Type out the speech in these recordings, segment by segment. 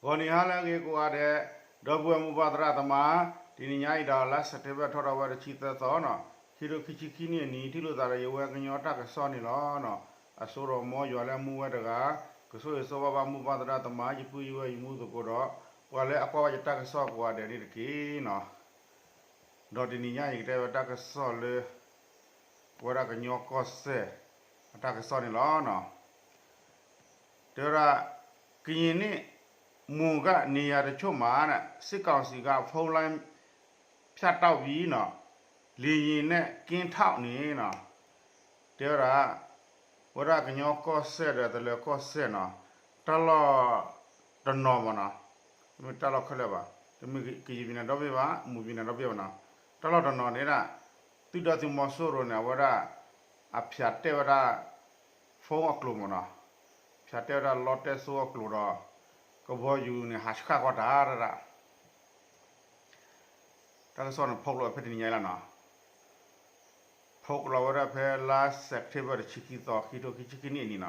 ဂီၤနံၤဟါလၢအဂ့ၤကိးဂၤဒဲး, ဒီပုၢ်ဝဲၢ်မိၢ်ပၢ်သရၣ်သမါ, တနံၤညါအံၤဒီးလါစဲးပထ့ဘၢၣ်ထီၣ်ထီၣ်ဝဲတဆံသၢသီနီၤ, ခံထိခံဆံခံနံၣ်အနံၤ ထံၣ်လိာ်သးဒီးယဝဲကညီတၢ်ကစီၣ်န့ၣ်လီၤ. အစိဒီးမ်ယွၤလၢအမူဝဲတဂၤ, ကဆိၣ်ဂ့ၤဆိၣ်ဝါဘၣ်မိၢ်ပၢ်သရၣ်သမါ ယပုၢ်ယဝဲၢ်ယမူသကိးဒီး ပှၤလၢအကွၢ်ဘၣ်ယတၢ်ကစီၣ်ကိးဂၤဒဲးန့ၣ်တက့ၢ်နီၤ. ဒီးတနံၤညါအံၤ ယကတဲဝဲတၢ်ကစီၣ်လၢ ပဝဲဒၣ်ကညီကီၢ်စဲၣ် အတၢ်ကစီၣ်န့ၣ်လီၤ. တဲဝဲဒၣ် ကရင်နှစ် မုံက နေရာတချို့မှာ စစ်ကောင်စီက ဖုန်းလိုင်းဖြတ်တောက်ပြီး လေယာဉ်နဲ့ ကင်းထောက် န့ၣ်နီၤ, တဲဝဲဒၣ် ဝဲဒၣ်ကညီကီၢ်စဲၣ်ဒီးတလၢၤကီၢ်စဲၣ်နီၤ, တၢ်လီၢ်တနီၤမ့ၢ်နီၤ, တမ့ၢ်တၢ်လီၢ်ခဲလၢာ်ဘၣ်, တမ့ၢ်ကရင်ပြည်နယ်ဒီဘ့ၣ်ဘၣ်, မွန်ပြည်နယ်ဒီဘ့ၣ်ဘၣ်နီၤ, တၢ်လီၢ်တနီၤန့ၣ်ဒၣ် သုးဒီးသုးမီၤစိရိၤန့ၣ် အဝဲဒၣ် အဖၠးတဲာ်ဝဲဒၣ် phone အကျိၤမ့ၢ်နီၤ, ဖၠးတဲာ်ဝဲဒၣ်လီတဲစိအကျိၤဒီး ကဘီယူၤန့ၣ် ဟးဆှၣ်ကွၢ်တၢ်တဒၣ် တၢ်ကစီၣ်န့ၣ် ဖီၣ်ကျိးဖဲတနံၤညါအံၤလီၤနီၤ, ဖီၣ်ကျိးဝဲဒၣ်ဖဲလါစဲးပထ့ဘၢၣ် တဆံခံသီ ခံထိခံဆံခံနံၣ်အနံၤနီၤ,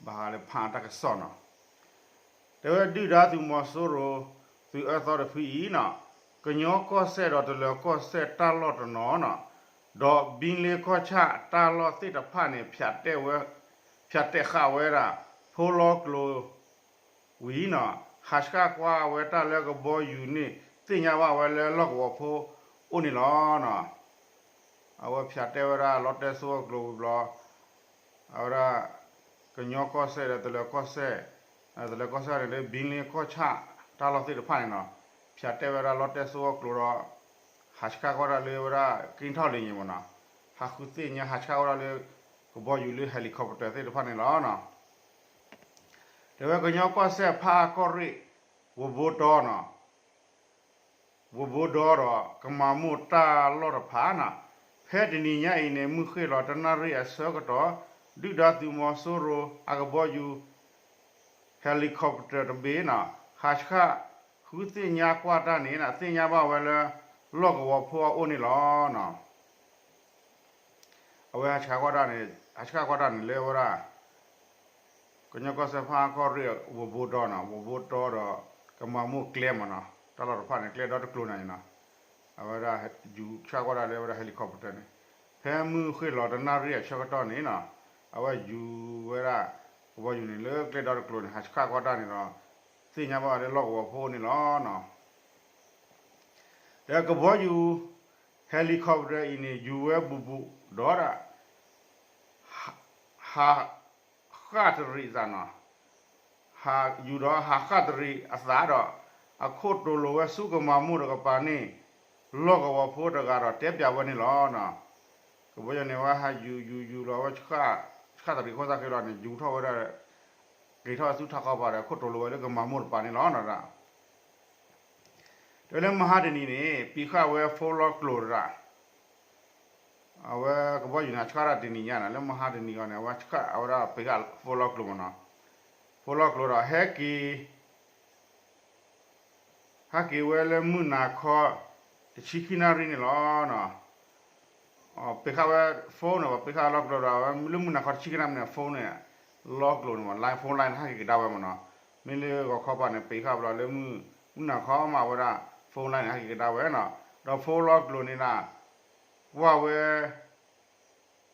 ဘၣ်ဃးလၢဖးအတၢ်ကစီၣ်နီၤ, တဲဝဲဒုၣ်ဒါသုးမီၤစိရိၤ သုးအၢသီတဖုအံၤနီၤ, ကညီကီၢ်စဲၣ်ဒီးတလၢၤကီၢ်စဲၣ်တၢ်လီၢ်တနီၤနီၤ, ဒီးဘံလ့ကီၢ်ဆၣ်တၢ်လီၢ်သ့ၣ်တဖၣ်န့ၣ် ဖၠးတဲာ်ဝဲ ဖၠးတဲာ်ဃာ်ဝဲဒၣ် ဖိလီကျိၤ ဝံၤနီၤ, ဟးဆှၣ်ကွၢ်ဝဲတၢ်လၢကဘီယူၤန့ၣ် သ့ၣ်ညါဘၣ်ဝဲလၢလီၢ်ကဝီၤဖိအိၣ်န့ၣ်လီၤနီၤ, အဝဲဖၠးတဲာ်ဝဲဒၣ်လီတဲစိအကျိၤဝံၤဘျီ အဝဲဒၣ် ကညီကီၢ်စဲၣ်ဒီးတလၢၤကီၢ်စဲၣ်, တလၢၤကီၢ်စဲၣ်န့ၣ်လၢဘံလ့ကီၢ်ဆၣ်တၢ်လီၢ်သ့ၣ်တဖၣ်န့ၣ်နီၤ, ဖၠးတဲာ်ဝဲဒၣ်လီတဲစိအကျိၤဒီး ဟးဆှၣ်ကွၢ်တၢ်လၢဝဲဒၣ် ကင်းထောက် လေယာဉ်မ့ၢ်နီၤ, ဟးဃုသ့ၣ်ညါဟးဆှၣ်ကွၢ်တၢ်လၢ ကဘီယူၤလၢ helicopter သ့ၣ်တဖၣ်န့ၣ်လီၤနီၤ. တဲဝဲကညီကီၢ်စဲၣ်ဖးအၣ်ကီၢ်ရ့ၣ် ဝဘိတီနီၤ, ဝဘိတီဒီး ကမၤမိၢ်တၢ်လီၢ်တဖၣ်နီၤ, ဖဲတနံၤညါအံၤန့ၣ် မုၢ်ဃ့ၢ်လီၤတနၣ်ရံၣ်အဆၢကတီၢ် ဒုၣ်ဒါသုးမီၤစိရိၤအကဘီယူၤ helicopter တဘ့ၣ်နီၤ, ဟးဆှၣ်ဃုသ့ၣ်ညါကွၢ်တၢ်န့ၣ် သ့ၣ်ညါဘၣ်ဝဲလၢ လီၢ်ကဝီၤဖိအအိၣ်န့ၣ်လီၤနီၤ. အဝဲဟးဆှၣ်ကွၢ်တၢ်န့ၣ် ဟးဆှၣ်ကွၢ်တၢ်န့ၣ်လၢဝဲဒၣ် ကညီကီၢ်စဲၣ်ဖးအၣ်ကီၢ်ရ့ၣ် ဝဘိတီနီၤ, ဝဘိတီဒီး ကမၤမိၢ်ကျဲမ့ၢ်နီၤ, တၢ်လီၢ်တဖၣ်န့ၣ် ကျဲဒီတကျိၤန့ၣ်နီၤ, အဝဲဒၣ်ယူၤဆှၣ်ကွၢ်တၢ်လၢဝဲဒၣ် helicopter န့ၣ်, ဖဲမုၢ်ဃ့ၢ်လီၤတနၣ်ရံၣ်အဆၢကတီၢ်န့ၣ်နီၤ, အဝဲယူၤဝဲဒၣ် ကဘီယူၤန့ၣ်လၢကျဲဒီတကျိၤန့ၣ် ဟးဆှၣ်ကွၢ်တၢ်န့ၣ်ဒီး သ့ၣ်ညါဘၣ်ဝဲလၢလီၢ်ကဝီၤဖိန့ၣ်လီၤနီၤ. ဒီးကဘီယူၤ helicopter အံၤန့ၣ် ယူၤဝဲဘူးဘူးဒီးဒၣ် ဟးဃၣ်တရံးအသးနီၤ, ယူၤဒီးဟးဃၣ်တရံးအသးဒီး အခိၣ်တိၤလိာ်ဝဲဆူကမၤမိၢ်တကပၤန့ၣ် လီၢ်ကဝီၤဖိတဂၤဒီးတဲပၠးဝဲန့ၣ်လီၤနီၤ. ကဘီယူၤန့ၣ် အဝဲဟးယူၤယူၤယူၤလီၤဝဲ ဆှၣ်တရံးခိၣ်သၣ်ဃ့လီၤန့ၣ် ယူၤထီၣ်ဝဲဒၣ် က့ၤထီၣ်ဝဲဆူထးခီပၤဒီး ခိၣ်တိၤလိာ်ဝဲလၢကမၤမိၢ်တကပၤန့ၣ်လီၤနီၤ. တဲလၢမဟါတနံၤန့ၣ် ပံးဃာ်ဝဲ phone လီၢ်ကျိၤတရၣ်, အဝဲကဘီယူၤန့ၣ် ဆှၣ်တၢ်တနံၤညါန့ၣ် လၢမဟါတနံၤအံၤန့ၣ် အဝဲဆှၣ်အဝဲဒၣ်ပံးဃာ် phone လီၢ်ကျိၤမ့ၢ်နီၤ, phone လီၢ်ကျိၤဒီး ဟဲက့ၤ ဟဲက့ၤဝဲလၢမုၢ်နၤခီ တဆံခံနၣ်ရံၣ်န့ၣ်လီၤ. ပံးဃာ်ဝဲ phone န့ၣ် ပံးဃာ်လီၢ်ကျိၤဒီး လၢမုၢ်နၤခီတဆံခံနၣ်ရံၣ်န့ၣ် phone န့ၣ် လီၢ်ကျိၤန့ၣ် line phone line န့ၣ် ဟဲက့ၤကဒါဝဲမ့ၢ်နီၤ. မ့ၢ်လၢဂီၤခီပၤန့ၣ် ပံးဃာ်ဘျီလၢမုၢ် မုၢ်နၤခီမးဝဲဒၣ် phone line န့ၣ် ဟဲက့ၤကဒါဝဲနီၤ. ဒီး phone လီၢ်ကျိၤန့ၣ်ဒၣ် ကွၢ်ဝဲ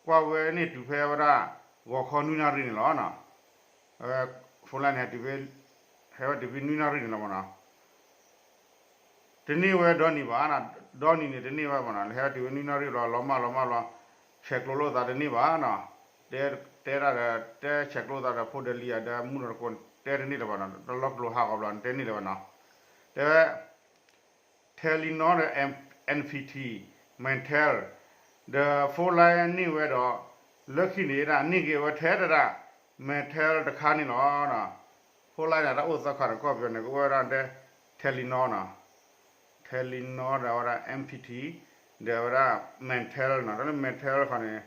ကွၢ်ဝဲန့ၣ်တုၤဖဲဝဲဒၣ် ဂီၤခီနွံနၣ်ရံၣ်န့ၣ်လီၤ. အဝဲ phone line န့ၣ် ဟဲဝဲတုၤဖဲနွံနၣ်ရံၣ်န့ၣ်လီၤမ့ၢ်နီၤ. တန့ၢ်ဝဲဒီနံၤဘၣ်, ဒီနံၤန့ၣ်တန့ၢ်ဝဲမ့ၢ်နီၤ, ဟဲဝဲတုၤဖဲနွံနၣ်ရံၣ်လီၤ လီၤမၢ်လီၤမၢ်လီၤ, ဆဲးကျိးလိာ်သးတန့ၢ်ဘၣ်နီၤ. တဲ တဲဒၣ်ဒီး တဲဆဲးကျိးလိာ်သးဒီးဖိဒလံဧါ ဒီးမုၢ်ဒီးတကိး တဲတန့ၢ်လၢၤဘၣ်နီၤ, ဒီးလီၢ်ကျိၤဟးဂီၤဘျီန့ၣ် တဲန့ၢ်လၢၤဘၣ်နီၤ. တဲဝဲ Telenor ဒီး MNPT, Mytel ဒီး phone line န့ၢ်ဝဲဒီး လၢခံန့ၣ်ဒၣ် န့ၢ်က့ၤဝဲထဲတဒၣ် Mytel တခါန့ၣ်လီၤ. phone line န့ၣ် တၢ်အိၣ်သီခါန့ၣ် ကီၢ်ပယီၤန့ၣ် ကအိၣ်ဝဲဒၣ်တဲ Telenor နီၤ, Telenor ဒီးဝဲဒၣ် MPT ဒီးဝဲဒၣ် Mytel နီၤ, တၢ်လၢ Mytel တခါန့ၣ်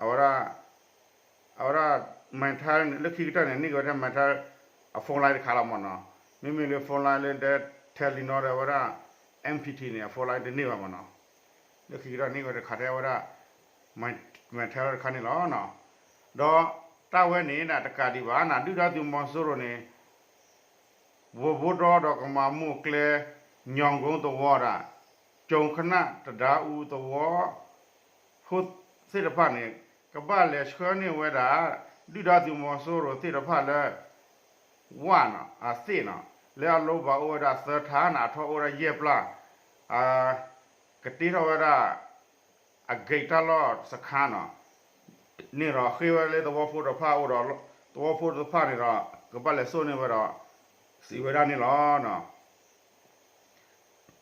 အဝဲဒၣ် အဝဲဒၣ် Mytel န့ၣ် လၢခံကတၢၢ်န့ၣ် န့ၢ်က့ၤဝဲဒၣ် Mytel အ phone line တခါလီၤမ့ၢ်နီၤ. မ့မ့ၢ်လၢ phone line လၢ Telenor ဒီးဝဲဒၣ် MPT န့ၣ် အ phone line တန့ၢ်ဘၣ်မ့ၢ်နီၤ. လၢခံကတၢၢ်န့ၢ်ဝဲတခါထဲဝဲဒၣ် Mytel တခါန့ၣ်လီၤ. ဒီးတၢ်ဝဲန့ၣ်ဒၣ်တကးဒံးဘၣ်နီၤ, ဒုၣ်ဒါသုးမီၤစိရိၤန့ၣ် ဝဲၤဘိဒီဒီးကမၤမိၢ်ကျဲ ညီၣ်ကိသဝီဒၣ် ကၠိၣ်ခနၣ်တဒါအူသဝီ ဖိသ့ၣ်တဖၣ်န့ၣ် ကဘၣ်လဲၤဆှၢန့ၢ်ဝဲဒၣ် ဒုၣ်ဒါသုးမီၤစိရိၤသ့ၣ်တဖၣ်လၢ ဝၣ်နီၤ အသ့ၣ်နီၤ လၢအလိၣ်ဘၣ်အိၣ်ဝဲဒၣ်သၢထါနီၤ အထီၣ်အိၣ်ဝဲဒၣ်ယဲၢ်ပျၢ် ကတ့ထီၣ်ဝဲဒၣ် အဂ့ၢ်တၢ်လီၢ်စခါနီၤ န့ၣ်ဒီးဃ့ဝဲလၢသဝီဖိတဖၣ်အိၣ်ဒီး သဝီဖိတဖၣ်န့ၣ်ဒီး ကဘၣ်လဲၤစိာ်န့ၢ်ဝဲဒီး စံးဝဲဒၣ်န့ၣ်လီၤ.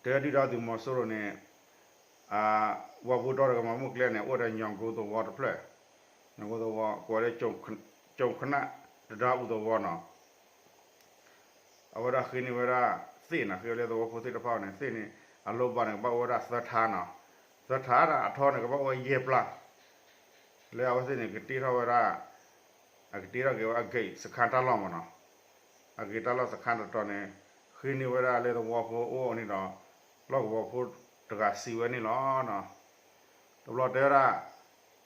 တဲဒုၣ်ဒါသုးမီၤစိရိၤန့ၣ် ဝဲၤဘိဒီဒီးကမၤမိၢ်ကျဲန့ၣ် အိၣ်ဒီးညီၣ်ကိသဝီတဖျၢၣ်, ညီၣ်ကိသဝီ ကိးဝဲလၢ ကၠိၣ်ခနၣ်တဒါအူသဝီနီၤ အဝဲဒၣ်ဃ့န့ၢ်ဝဲဒၣ်သ့ၣ်နီၤ ဃ့ဝဲလၢသဝီဖိသ့ၣ်တဖၣ်န့ၣ် သ့ၣ်န့ၣ် အလိၣ်ဘၣ်န့ၣ် ကဘၣ်အိၣ်ဝဲဒၣ်သၢထါနီၤ, သၢထါဒၣ်အထီန့ၣ် ကဘၣ်အိၣ်ဝဲယဲၢ်ပျၢ် လၢအဝဲသ့ၣ်န့ၣ် ကတ့ထီၣ်ဝဲဒၣ် အကတ့ထီၣ်က့ၤဝဲအဂ့ၢ်စခါတၢ်လီၢ်မးနီၤ, အဂ့ၢ်တၢ်လီၢ်စခါတတီၤန့ၣ် ဃ့န့ၢ်ဝဲဒၣ်လၢသဝီဖိအအိၣ်န့ၣ်ဒီး လီၢ်ကဝီၤဖိတဂၤစံးဝဲန့ၣ်လီၤ. တဘျီတဲဝဲဒၣ်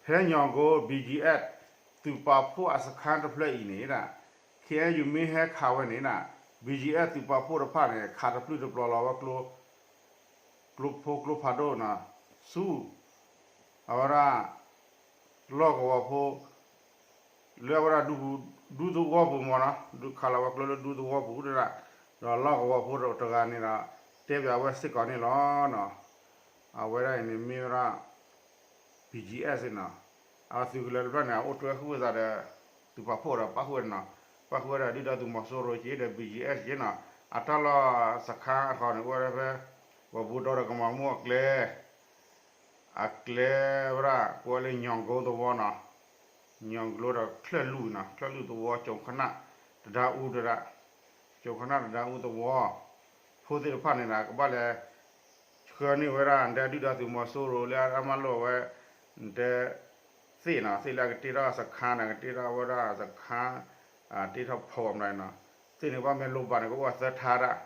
ဖဲညီၣ်ကိ ဘံကၠံအ့း သုးပာ်ဖှိၣ်အစခါတဖျၢၣ်အံၤန့ၣ်ဒၣ် ခ့ၣ်အဲၣ်ယူၣ်မ့ၢ်ဟဲခးဝဲန့ၣ်ဒၣ် ဘံကၠံအ့း သုးပာ်ဖှိၣ်တဖၣ်န့ၣ် ခးတပျုၢ်တပျီၤလီၤဝဲ ကျိဖိကျိဖးဒိၣ်နီၤ ဆူ အဝဲဒၣ် လီၢ်ကဝီၤဖိ လၢအဝဲဒၣ် ဒူသဝီပူၤမးနီၤ, ဒူခးလီၤဝဲကျိလၢဒူသဝီပူၤဒၣ်, ဒီးလီၢ်ကဝီၤဖိတဂၤန့ၣ်ဒီး တဲဘၣ်ဝဲစ့ၢ်ကီးန့ၣ်လီၤ. အဝဲဒၣ်အံၤန့ၣ်မ့ၢ်ဝဲဒၣ် ဘံကၠံအ့း နီၤ, အသုးကလၢၤတဖျၢၣ်န့ၣ် အအိၣ်တွဲဃုာ်ဝဲသးဒီး သုးပာ်ဖှိၣ်ဒီးပၣ်ဃုာ်ဝဲနီၤ, ပၣ်ဃုာ်ဝဲဒၣ်ဒုၣ်ဒါသုးမီၤစိရိၤက့ဒီး ဘံကၠံအ့း က့နီၤ, အတၢ်လီၢ်စခါအဃီန့ၣ် အိၣ်ဝဲဒၣ်ဖဲ ဝဲၤဘိဒီဒီးကမၤမိၢ်အကျဲ အကျဲဝဲဒၣ် ကိးဝဲလၢညီၣ်ကိသဝီနီၤ, ညီၣ်ကိဒီးချၢၣ်လွံၢ်နီၤ, ချၢၣ်လွံၢ်သဝီ ကၠိၣ်ခနၣ်တဒါအူတဒၣ်, ကၠိၣ်ခနၣ်တဒါအူသဝီ ဖိသ့ၣ်တဖၣ်န့ၣ်ဒီး ကဘၣ်လဲၤဆှၢန့ၢ်ဝဲဒၣ် နတဲဒုၣ်ဒါသုးမီၤစိရိၤလၢအမၤလိာ်ဝဲ နတဲ သ့ၣ်နီၤ, သ့ၣ်လၢအကတ့ထီၣ်စခါန့ၣ် ကတ့ထီၣ်ဝဲဒၣ်စခါ တ့ထီၣ်ဖီမနုၤနီၤ, သ့ၣ်န့ၣ်ဘၣ်မ့ၢ်လိၣ်ဘၣ်န့ၣ် ကအိၣ်ဝဲသၢထါဒၣ်,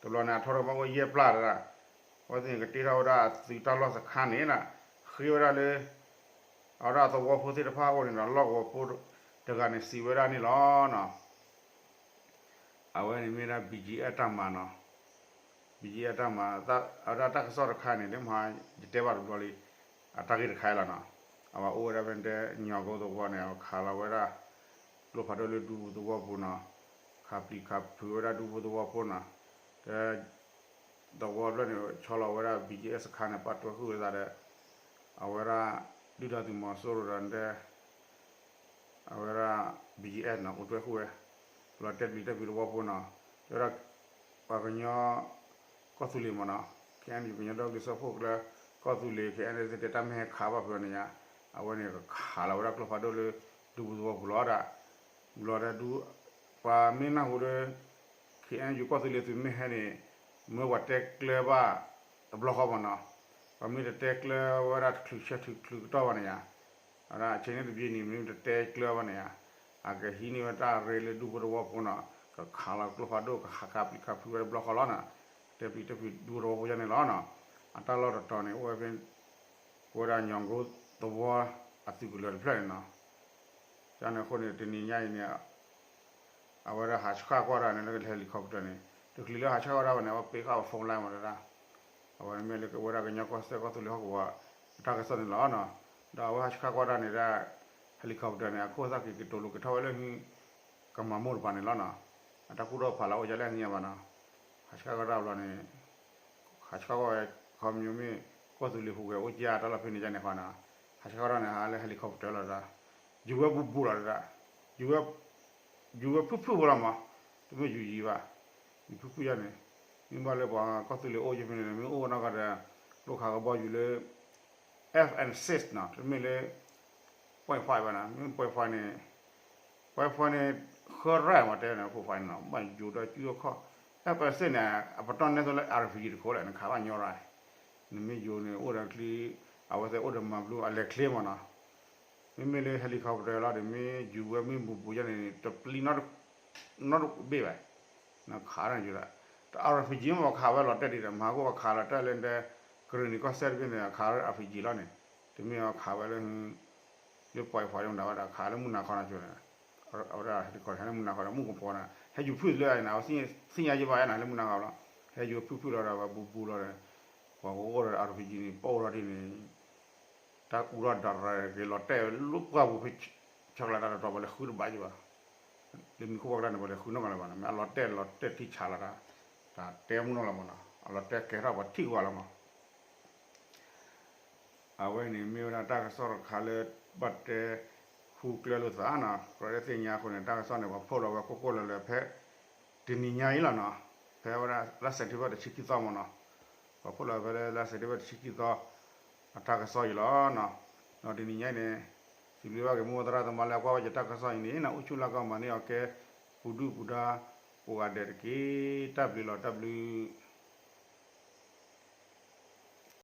တဘျီန့ၣ် အထီထီၣ်ဘၣ်အိၣ်ယဲၢ်ပျၢ်တဒၣ်, အဝဲသ့ၣ်န့ၣ်ကတ့ထီၣ်ဝဲဒၣ်အသုးတၢ်လီၢ်စခါန့ၣ် ဃ့ဝဲဒၣ်လၢ အဝဲဒၣ်သဝီဖိသ့ၣ်တဖၣ်အအိၣ်န့ၣ်ဒီး လီၢ်ကဝီၤဖိတဂၤန့ၣ်စံးဝဲဒၣ်န့ၣ်လီၤ. အဝဲန့ၣ်မ့ၢ်ဒၣ် ဘံကၠံအ့း တၢ်မၤနီၤ, ဘံကၠံအ့း တၢ်မၤ, အဝဲဒၣ်တၢ်ကစီၣ်တခါန့ၣ် လၢမဟါ ယတဲဘၣ်တဘျီလံ, အတၢ်ဂ့ၢ်တခါအံၤလီၤနီၤ, အဝဲအိၣ်ဝဲဒၣ်ဖဲတဲ ညီၣ်ကိသဝီန့ၣ် အဝဲခးလီၤဝဲဒၣ် ကျိဖးဒိၣ်လၢဒူသဝီပူၤနီၤ, ခးပျံၤခးဖုးဝဲဒၣ်ဒူဖိသဝီဖိနီၤ, တဲ သဝီဖျၢၣ်န့ၣ် ဆီလီၤဝဲဒၣ် ဘံကၠံအ့း စခါန့ၣ် ပာ်တွဲဃုာ်ဝဲသးဒီး အဝဲဒၣ် ဒုၣ်ဒါသုးမီၤစိရိၤဒီးတဲ အဝဲဒၣ် ဘံကၠံအ့း နီၤ အိၣ်တွဲဃုာ်ဝဲ, လီၤတဲပျံၤတဲဖုးသဝီဖိနီၤ, တဲဝဲဒၣ် ပှၤကညီ ကီၢ်သူလ့ၤမးနီၤ, ခဲအံၤ ကညီဒီကလုာ်စၢဖှိၣ်ကရၢ ကီၢ်သူလ့ၤ ခဲအံၤ သ့ၣ်တဲတၢ်မ့ၢ်ဟဲခးဘၣ်ဖုးန့ၣ်ညါ, အဝဲန့ၣ်ကခးလီၤဝဲဒၣ်ကျိဖးဒိၣ်လၢ ဒူပူၤသဝီပူၤလီၤဒၣ်, ဘျီဒီးဒူ ပှၤမ့ၢ်နၢ်ဟူဒီး ခဲအံၤ ကီၢ်သူလ့ၤသုးမ့ၢ်ဟဲန့ၣ် မ့ၢ်ပှၤတဲကျဲဘၣ်တဘျီဃီမးနီၤ, ပှၤမ့ၢ်တတဲကျဲဝဲဒၣ်တချုးဆဲးထုးချုးကတီၢ်ဘၣ်န့ၣ်ယါ, အဝဲဒၣ်အဆ့န့ၣ်တဘျီန့ၣ် မ့ၢ်တတဲကျဲဘၣ်န့ၣ်ယါ, အကဟံးန့ၢ်ဝဲတၢ်ရ့လၢဒူဖိသဝီဖိနီၤ, ကခးလီၤကျိဖးဒိၣ် ကဟးခးပျံၤခးဖုးဝဲတဘျီဃီလီၤနီၤ, တဲပျံၤတဲဖုးဒူသဝီဖိယါန့ၣ်လီၤနီၤ, အတၢ်လီၢ်တတီၤန့ၣ် အိၣ်ဝဲဖဲ ကိးဝဲဒၣ်ညီၣ်ကိသဝီအသုးကလၢၤတဖျၢၣ်န့ၣ်နီၤ, ယါန့ၣ်အဃိန့ၣ် တနံၤညါအံၤန့ၣ် အဝဲဒၣ်ဟးဆှၣ်ကွၢ်တၢ်န့ၣ် လၢ helicopter န့ၣ် တချုးလၢဟးဆှၣ်ကွၢ်တၢ်ဘၣ်န့ၣ် အဝဲပ့ၤဃာ်အ phone line မးတဒၣ်, အဝဲမ့ၢ်လၢကဝဲဒၣ်ကညီကီၢ်စဲၣ်ကီၢ်သူလ့ၤဟီၣ်ကဝီၤ အတၢ်ကစီၣ်န့ၣ်လီၤနီၤ, ဒီးအဝဲဟးဆှၣ်ကွၢ်တၢ်န့ၣ်ဒၣ် helicopter န့ၣ် အခိၣ်သၣ်က့ၤကတိၤလိာ်က့ၤထီၣ်ဝဲလၢ ကမၤမိၢ်တပၤန့ၣ်လီၤနီၤ, အတၢ်ကူၣ်ထီၣ်ဖးလီၤအိၣ်ကလဲၣ်ဟံးဘၣ်နီၤ, ဟးဆှၣ်ကွၢ်တၢ်ဘျီန့ၣ် ဟးဆှၣ်ကွၢ်ဝဲ ခီမညီမ့ၢ် ကီၢ်သူလ့ၤဟူးဂဲၤအိၣ်ကၠၢ်တၢ်လီၢ်ဖဲန့ၣ်ယါန့ၣ်ဃီနီၤ, ဟးဆှၣ်ကွၢ်တၢ်န့ၣ် ဟးလၢ helicopter လီၤဒၣ်, ယူၤဝဲဘူးဘူးလီၤဒၣ်, ယူၤဝဲ ယူၤဝဲဖုၣ်ဖုၣ်ဖိလီၤမး, တမ့ၢ်ယူၤယံၤဘၣ်, ယူၤဖုၣ်ဖုၣ်ယါန့ၣ်, မ့ၢ်ဘၣ်လၢပှၤကီၢ်သူလ့ၤအိၣ်ယဖဲန့ၣ် မ့ၢ်အိၣ်နီၢ်ကီၢ်ဒီး ကျိခးကဘီယူၤလၢ F N six နီၤ, တမ့ၢ်လၢ point five ဘၣ်နီၤ, မ့ၢ် point five န့ၣ် point five န့ၣ် ဃၢရဲၣ်မးတဲန့ၣ် point five န့ၣ်နီၤ, ဘၣ်ယိၤဒီးကၠူအခီၣ်, F N six န့ၣ် အပတီၢ်န့ၣ်သိးလၢ R P G တခိၣ်လဲၣ် နခးဘၣ်ညီရၣ်, နမ့ၢ်ယိၤန့ၣ် အိၣ်ဒီးချံ, အဝဲသ့ၣ်အိၣ်ဒီးမၤဘျူးအလဲၤချ့မးနီၤ, မ့မ့ၢ်လၢ helicopter လီၤဒီး မ့ၢ်ယူၤဝဲမ့ၢ်ဘူးဘူးယါန့ၣ် တပျံၤ နီတဘ့ၣ်ဘၣ်, နခးတၢ်ယူၤဒီး, တ R P G မ့ၢ်ပှၤခးဝဲလီၤတဲာ်ဒံးဒီး မၤဟးဂီၢ်ပှၤခးလီၤတဲာ်လၢဒဲ ကရ့ၣ်နံၤကီၢ်စဲၣ်တဘ့ၣ်န့ၣ် အခး R P G လီၤန့ၣ်, တမ့ၢ်အခးဝဲလၢ လၢ point five မတၤဝဲဒၣ် ခးလၢမုၢ်နၤခီန့ၣ်ဆိန့ၣ်, အဝဲဒၣ် helicopter ဟဲလၢမုၢ်နၤခီန့ၣ် မုၢ်ကပီၤန့ၣ်, ဟဲယူၤဖုၣ်လၢန့ၣ် အဝဲသ့ၣ်ညါယဘၣ်ယဲန့ၣ် လၢမုၢ်နၤဂၤလီၤ, ဟဲယူၤဖုၣ်ဖုၣ်လီၤဒီး ဝဲဘူးဘူးလီၤဒီး ပှၤကအိၣ်ဒီး အါရပံကံန့ၣ် ပအိၣ်ထီၣ်ဒ်န့ၣ် တၢ်အူထီၣ်ဒီးရၤက့ၤလီၤတဲာ်လၢပှၢ်ပူၤဖဲ ဆီကျါတၢ်တတီၤ ပှၤလဲၤဃုတဘၣ်ယဘၣ်, လၢမံၤခိၣ်ပှၢ်ကျါန့ၣ် ပှၤလဲၤဃုနီတဂၤလၢၤဘၣ်န့ၣ် မ့ၢ်အလီၤတဲာ်လီၤတဲာ်ထံဆးလီၤတၢ်, တၢ်တဲမူနီၢ်လီၤမးနီၤ အလီၤတဲာ်ကဲထီၣ်ပှၤထံၣ်ဝဲလီၤမး အဝဲန့ၣ်မ့ၢ်ဝဲဒၣ်တၢ်ကစီၣ်တခါလၢ ဘၣ်တဲဃူကျဲလိာ်သးနီၤ ကြၢးတဲသ့ၣ်ညါအဃိန့ၣ် တၢ်ကစီၣ်န့ၣ် ပှၤဖီၣ်လီၤဝဲကွ့ၢ်ကွ့ၢ်လၢလၢဖဲ တနံၤညါအံၤလီၤနီၤ, ဖဲဝဲဒၣ်လါစဲးပထ့ဘၢၣ်တဆံခံသီမးနီၤ, ပှၤဖီၣ်လီၤဝဲဖဲလၢလါစဲးပထ့ဘၢၣ်တဆံခံသီ အတၢ်ကစီၣ်အံၤလီၤနီၤ, ဒီးတနံၤညါအံၤန့ၣ် စံးဘျုးဘၣ်က့ၤမိၢ်သရၣ်သမါလၢအကွၢ်ဘၣ်ယတၢ်ကစီၣ်အံၤန့ၣ် အိၣ်ဆူၣ်လၢကီၢ်မၤန့ၢ်အီၤကဲ ပူၤဒုၣ်ပူၤဒါ ကိးဂၤဒဲးတက့ၢ်, တၢ်ဘျုးလီၤ တၢ်ဘျုး